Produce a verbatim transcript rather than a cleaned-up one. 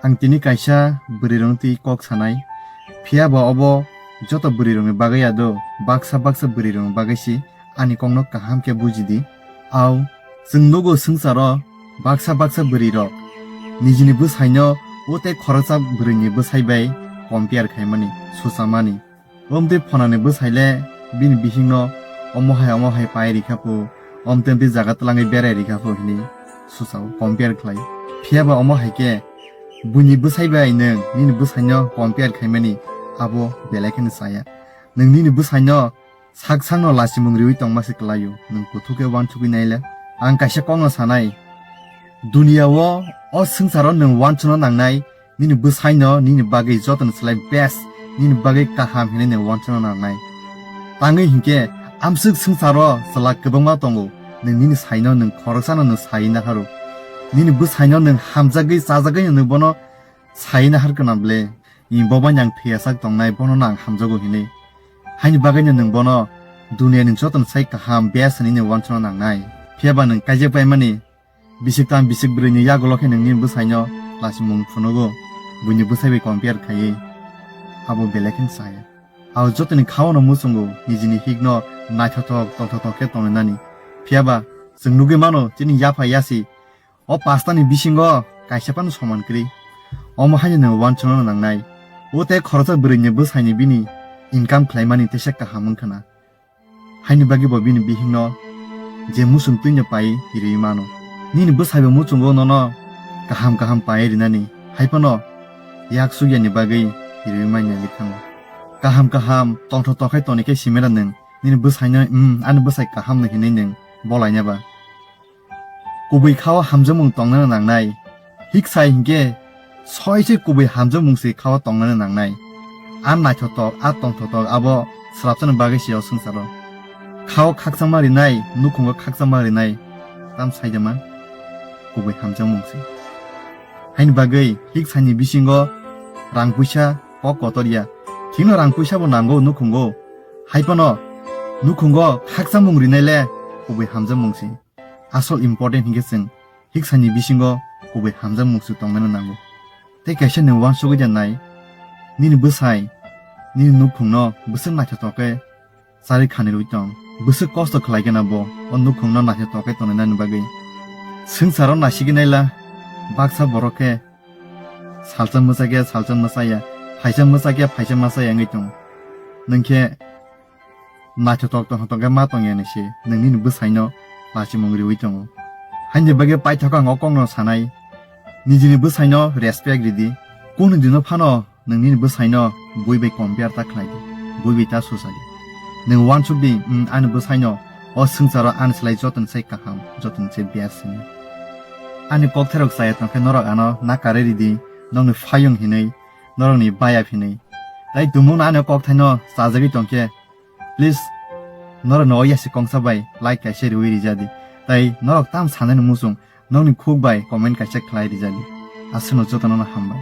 Ang tini kaisa bwrwirokno twi kok sanai, phiya ba obo joto bwrwirokni bagwi ya do, baksa baksa bwrwirokni bagwi se ani kokno kaham khe buji di. Au, chwng nugo swngcharo baksa baksa bwrwirok nijini bwsaino o tei khoroksa bwrwini bwsai bai compare khaimani, suchamani. Omtwi phonani bwsai le bini bihikno omo hai omo hai pai rikha pho, omtwi omtwi jaga twlangwi berai rikha pho hwnwi suchao, compare khlai. Phiya ba omo hai khe buini bwsai bai nwng nini bwsaino compare khaimani abo belai kheno chaya. Nwng nini bwsaino sak sakno lachimung riwi tongma se kwlaio, nwng kuthuk khe uansugwi nai le. Ang kaisa kokno sanai, duniya o, o swngcharo nwng uansukna nangnai, nini bwsaino nini bagwi jotono slai best, nini bagwi kaham hinwi nwng uansukna nangnai. Tangwi hinkhe amswk swngcharo chwla kwbangma tongo, nwng nini saino nwng khoroksano nwng sai naharo. Nini bwsaino nwng hamjagwi chajagwi nwng bono sai nahar kana ble, ni bobaino ang thwiyasak tongnai, bono no ang hamjago hinwi. Haini bagwino nwng bono duniyani jotono sai kaham best hinwi nwng uansukna nangnai. Phiya ba nwng kaijak paimani bisik tang bisik bwrwini yagulo khe nwng nini bwsaino lachimung phunugo, buini bwsai bai compare khaiwi, abo belai kheno chaya. Abo jotoni khao no muchungo nijini hikno naithothok tongthokthok khe tonglainani. Phiya ba chwng nugwi mano chini yapha yasi o pastani bisingo kaisa phano soman kwrwi. Omo haino nwng uansukna nangnai, o tei khoroksa bwrwini bwsaini bini income khlaimani teisa kaham wngkha na. Haini bagwi bo bini bihikno je muchung twino pai riwi mano. Nini bwsaibo muchungo nono kaham kaham pai rinani, hai phano yak sukyani bagwi riwi manya likhango. Kaham kaham tongthok tongkhai toni khe simera nwng nini bwsaino, "Umm, ani bwsai kahamno," hinwi nwng bolaina ba. Kubui khao hamjakmung tongnani nangnai. Hiksai hinkhe soi se kubui hamjakmung se khao tongnani nangnai. A naithotok, a tongthotok abo swrapsani bagwi se o swngcharo. Khao khakchangma rinai, nukhungo khakchangma rinai. Tam saijama kubui hamjakmung se. Haini bagwi hiksaini bisingo rang puisa kok kotor ya. Thikno rang puisa bo nango nukhungo. Hai phano nukhungo khakchangmung rinai le kubui hamjakmung se. Asol important hinkhe chwng hiksaini bisingo kubui hamjakmung se tongnani nango. Tei kaisa nwng uansugwi da nai, nini bwsai nini nukhungno bwswk naithotok khe charwi khanirwi tong, bwswk kosto khlai khe na bo o nukhungno naithotok khe tongnainani bagwi. Swngcharo nasigwi naila, baksa borok khe salsa mwcha khe salsa mwchaya, phaisa mwcha khe phaisa mwchaya wngwi tong. Nwng khe naithotok tongthok khe ma tongya ni se nwng nini bwsaino lachimung riwi tongo. Haini bagwi paithak ang o kokno sanai, nijini bwsaino respect ridi. Kunu dino phano nwng nini bwsaino bui bai compare ta khlai di, bui bai ta susa di. Nwng uansuk di, "Umm, ani bwsaino o swngcharo ani slai jotono sai kaham, jotono se best," hinwi. Ani kokthairok chaya tongkhe norok ano nakarwi ridi, nokni phayung hinwi, norokni bayap hinwi. Tai tumungno ani kokthaino chajagwi tongkhe, please, norokno o yasi kongsa bai like kaisa riwi rijadi. Tai norok tam sanani muchung nokni khuk bai comment kaisa khlai rijadi. Aswkno jotono hambai.